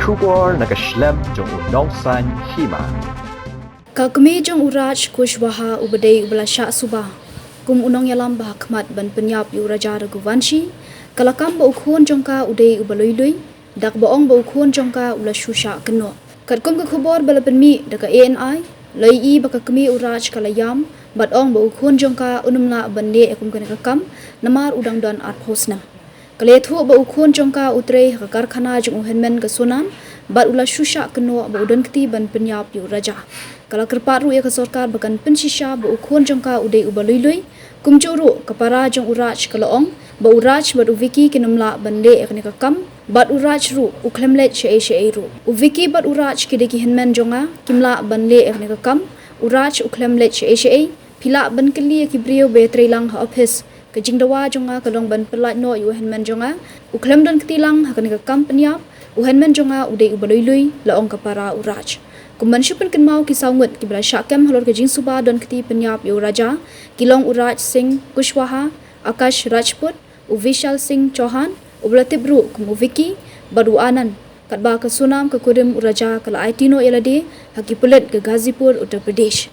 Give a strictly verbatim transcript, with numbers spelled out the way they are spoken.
Khubor na ka shlem jong u Nongsaiñ Hima. Ka kmie jong u Raj Kushwaha uba dei uba la shah suba kum u nongïalam ba ha khmat ban pynïap ïa u Raja Raghuvanshi, ka la kam ba u khun jong ka u dei uba lui lui, da kaba ong ba u khun jong ka u la shu shah kynnoh. Katkum ka khubor ba la pynmih da ka A N I, la ïohi ba ka kmie u Raj ka la ïam bad ong ba u khun jong ka um lah ban leh ïa kum kane ka kam namar u dang don arphew snem. Ka la ïathuh ba u khun jong ka u trei ha ka karkhana jong u hynmen ka Sonam bad u la shu shah kynnoh ba u don kti ban pynïap ïa u Raja. Ka la kyrpad ruh ïa ka sorkar ba kan pynshisha ba u khun jong ka u dei uba lui lui. Kumjuh ruh ka para jong u Raj ka la ong ba u Raj bad u Vicky kin ym lah ban leh ïa kane ka kam, bad u Raj ruh u khlem leit shaei shaei ruh. U Vicky bad u Raj ki dei ki hynmen jong nga, kim lah ban leh ïa kane ka kam. U Raj u khlem leit shaei shaei. Phi lah ban kylli ïa ki briew ba ïatrei lang ha ophis. Ka jingdawa jong nga ka long ban pyllait noh ïa u hynmen jong nga. U khlem don kti lang ha kane ka kam pynïap. U hynmen jong nga u dei uba lui lui, la ong ka para u Raj. Kum ban shu pynkynmaw, ki saw ngut kiba la shah kem halor ka jingsuba don kti pynïap ïa u Raja ki long u Raj Singh Kushwaha, Akash Rajput, u Vishal Singh Chauhan, uba la tip ruh kum u Vicky, bad u Anand, katba ka Sonam ka kurim u Raja ka la aiti noh ïa lade ha ki pulit ka Ghazipur, Uttar Pradesh.